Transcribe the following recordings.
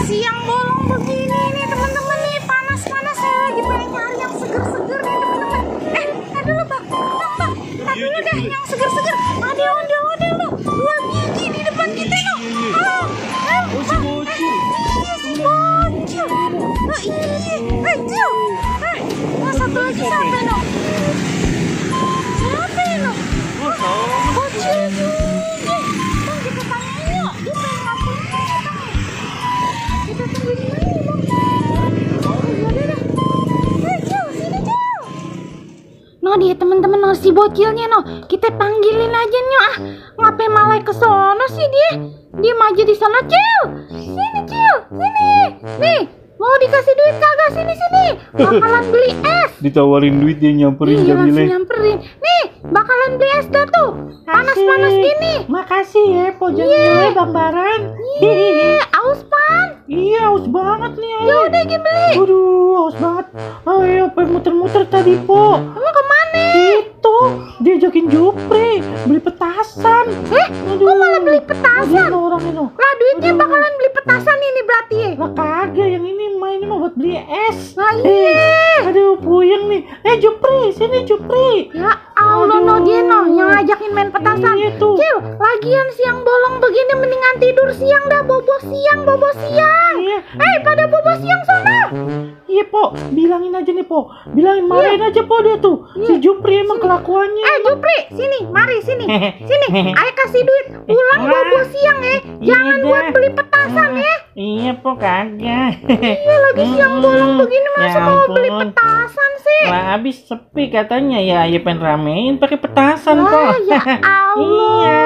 Siang bolong begini nih teman-teman nih, panas-panas. Saya lagi pengen nyari yang seger-seger nih teman-teman. Tar dulu bang, tar dulu deh yang seger-seger. Ada ondel-ondel loh, 2 biji di depan kita loh. Oh, si bocil. Iya si bocil. Oh iya, Cil. Satu lagi siapa loh? Siapa loh? Bocil juga. Bang kita tanyain yuk, dia pengen ngapain nih bang? Kita tungguin lagi bang. Yaudah deh. Cil, sini Cil. No dia teman-teman, no si bocilnya no. Kita panggilin aja nyo ah. Ngapain malah ke sono sih dia? Diem aja di sana Cil. Sini Cil, sini. Nih, mau dikasih duit kagak? Sini. Bakalan beli es. Ditawarin duit dia nyamperin Iya langsung Jamile. nyamperin. Nih, bakalan beli es dah tuh. Panas-panas gini. Makasih ya, Po Jamile, Bang Baran. Iya, aus pan. Iya, haus banget nih. Ya udah Gi beli. Aduh, haus banget. Ayo, pengen muter-muter tadi, Po. Kamu kemana? Itu, diajakin Jupri beli petasan. Kok malah beli petasan? Orang itu. Lah duitnya bakalan beli petasan ini berarti ya? Lah kagak, yang ini main mah buat beli es. Nah iya. Aduh, puyeng nih. Jupri, sini Jupri. Ya Allah no dia no yang ngajakin main petasan. Iya tuh. Cil, lagian siang bolong begini mendingan tidur siang dah, bobo siang. Iya. Pada bobo siang sana. Iya, Po. Bilangin aja nih, Po. Bilangin, marahin aja, Po, dia tuh. Si Jupri emang kelakuannya. Jupri, sini, mari sini. Sini, ayo kasih duit. Pulang bobo siang ya. Jangan Iya buat dah. beli petasan ya. Iya, Po, kagak. Iya lagi siang bolong begini masa Ya mau beli ampun. petasan sih. Lah, habis sepi katanya ya. Ayo pengen ramein pakai petasan, Po. Wah, ya Allah. Iya.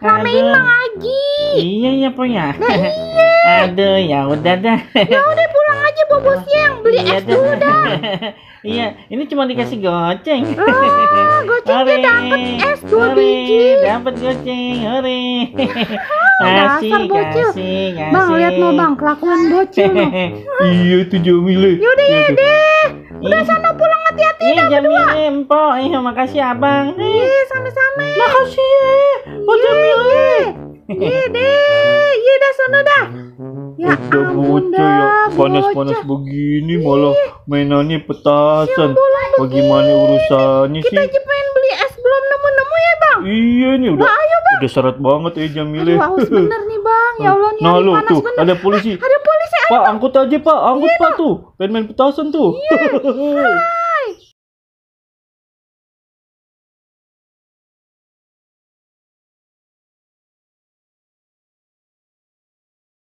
Ramein Aduh. Mang Haji. Iya, Po ya. iya. Aduh, ya udah dah. Ya udah pulang aja bobo siang, beli Iya es dulu dah. Iya, ini cuma dikasih goceng. Gocengnya dapat es 2 biji. Dapat goceng, hore. Dasar bocil. Kasih. Bang, lihat no bang, kelakuan bocil no. Iya tuh Jamile. Yaudah ya deh. Udah sana pulang hati-hati Iya, dah berdua. Jamile, Empok. Makasih abang. Iya, sama-sama. Makasih ya, Po Jamile. Iya deh, iya dah sana dah. Ya Udah ampun bocah ya, dah, panas-panas bocah. begini malah mainannya petasan. bolong Bagaimana urusannya Kita sih? aja pengen beli es belum nemu-nemu ya bang. Iya nih udah, udah seret banget ya Jamile. Aduh haus bener nih bang, ya Allah nih Nah hari lo panas tuh bener. ada polisi. Ada polisi. Pak angkut aja Pak, angkut Pak tuh, pengen main petasan tuh.